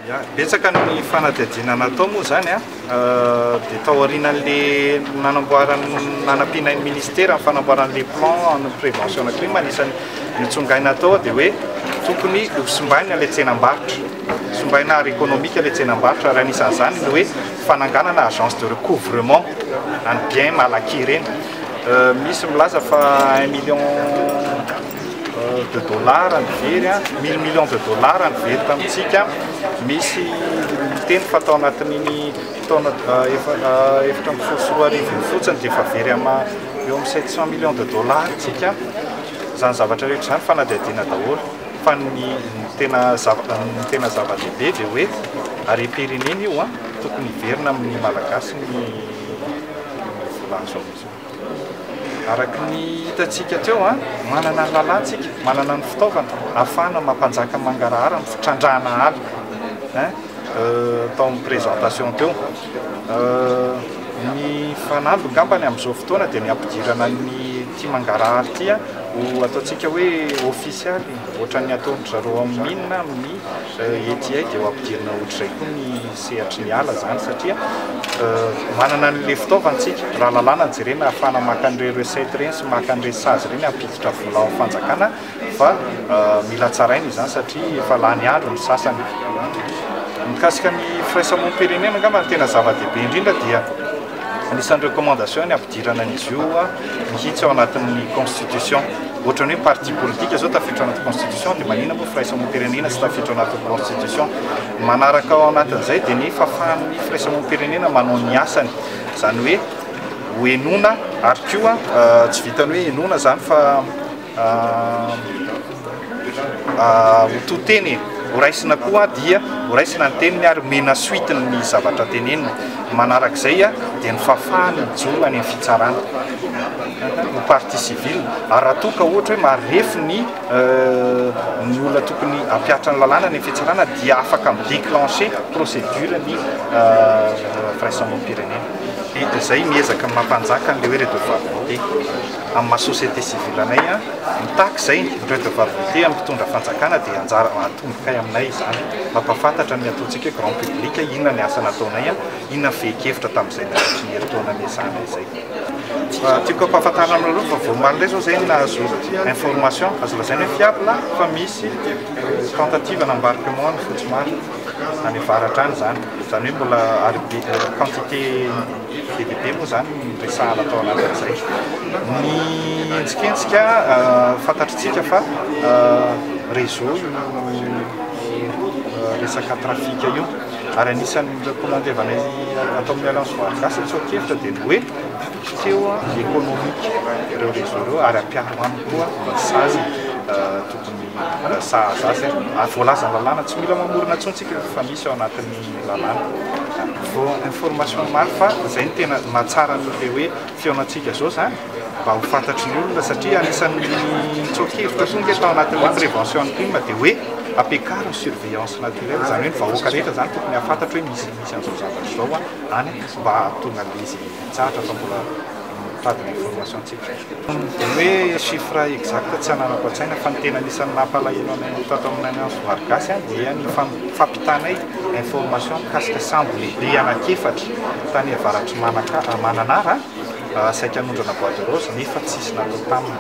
Ya, betsaka ny fanadihadiana natao moa zany a, dia tao aorianan'le nanamboaran nanampiana ny ministera ny fanamboaran'le plan en prévention de crime, anisan'ny nitsongaina atao dia hoe tokony ho simbaina le tsenam-barotra, simbaina ary économique le tsenam-barotra, ary anisan'izany ny hoe fananganana agence de recouvrement any bien mal acquis ireny. Misy milaza fa 1 million de dollars ny very, a 1000 millions de dollars ny very tamintsika. Misy miteny fa tao anatin'iny taona 2014 iny fotsiny dia efa very ama eo amin'ny 700 millions de dollars tsika. Zany zavatra rehetra zany fanadihadiana daholo, fa ny tena zava-dehibe dia hoe harem-pirenena io, a tokony hiverina amin'ny Malagasy ny vola azo amin'izao. Araka ny hitantsika teo, a manana ny lalàntsika, manana ny fitaovana ahafahana mampanjaka mangarahara amin'ny fitrandrahana ala hein, tao amin'ny présentation teo. Ny fanamby ngambany amin'izao fotoana dia ny ampidirana ny tia mangarahara ity a ho ataontsika hoe ofisialy, ohatran'ny ataon-dry zareo amin'ny mine, amin'ny ETI, dia ho ampidirina ohatr'izay koa ny sehatry ny ala zany, satria manana an'le fitaovantsika raha lalàna ny jerena ahafahana maka an'ireo recette ireny sy maka an'ireny sazy ireny, hampiditra vola ao amin'ny fanjakana, fa mila tsaraina izany satria efa lany andro ny sasany. Mikasika ny firaisamonim-pirenena angamba ny tena zava-dehibe indrindra dia anisan'ny recommandation ny ampidirana an'izy io mihitsy ao anatin'ny constitution. Ohatrany hoe parti politique zao tafiditra ao anaty constitution, dia manina moa firaisamonim-pirenena sy tafiditra ao anatin'ny constitution? Manaraka ao anatin'izay dia ny fahafahan'ny firaisamonim-pirenena manao ny asany, zany hoe ho enona, ary koa tsy vitany hoe enona zany fa ho to teny ho raisina koa, dia ho raisina ny teniny ary mena suite ny zavatra tenenina. Manarak'izay a dia ny fahafahany mijoro any amin'ny fitsarana ho partie civile, ary raha toa ka ohatra hoe marefo ny olona tokony hampiatra ny lalàna ny fitsarana, dia afaka midéclencher procédure ny firaisamonim-pirenena. Dia zay miezaka mampanjaka an'le hoe redevabilité amin'ny maha société civile anay, a mitaky zay redevabilité amin'ny mpitondra fanjakana, dia anjara atombokay aminay izany mampafantatra ny ataontsika hoe grand public inona ny asa nataonay, a inona ny fehin-kevitra tamin'izay nandritry ny herintaona niasana izay. Tiako ampahafantarina aminareo fa vao omaly indray zao zay nahazo information azo lazaina hoe fiable fa misy tentative n'embarquement ny Fotsimarina any avaratra any zany, zany hoe mbola ary be quantité be dia be moa zany ny resahana atao anatin'izay. Ny henjikenjika fantatritsika fa réseau io resaka trafic io, ary anisan'ny recommandevanay atao amin'ny Alliance Voahary Gasy tsoa-kevitra dia ny hoe teo économique ireo réseau ireo ary ampiaro aminy koa ny sazy tokony sahaza azy, ary voalaza ny lalàna, tsy mila mamorona intsony fa misy ao anatin'ny lalàna. Vao information maro, fa zay ny tena mahatsara an'le hoe fihaonantsika zao zany mba ho fantatry ny olona, satria anisan'ny tsoa-kevitra tonga tao anatin'le prévention ny crime dia hoe ampiakaro ny surveillance naturelle, zany hoe ny vahoaka rehetra zany tokony hahafantatra hoe misy an'izao zavatra zao a any mba hahatonga an'le izy tsahatra, fa mbola mitady ny information tsika. Ny hoe chiffre exact tsy ananako an-tsaina, fa ny tena anisan'ny nampalahelo anay tato amin'ny Alliance Voahary Gasy dia ny fampitanay information mikasika sambo lehibe anankiefatra tany avaratry Mananara saika hanondrana bois de rose nefa tsisy natao taminy.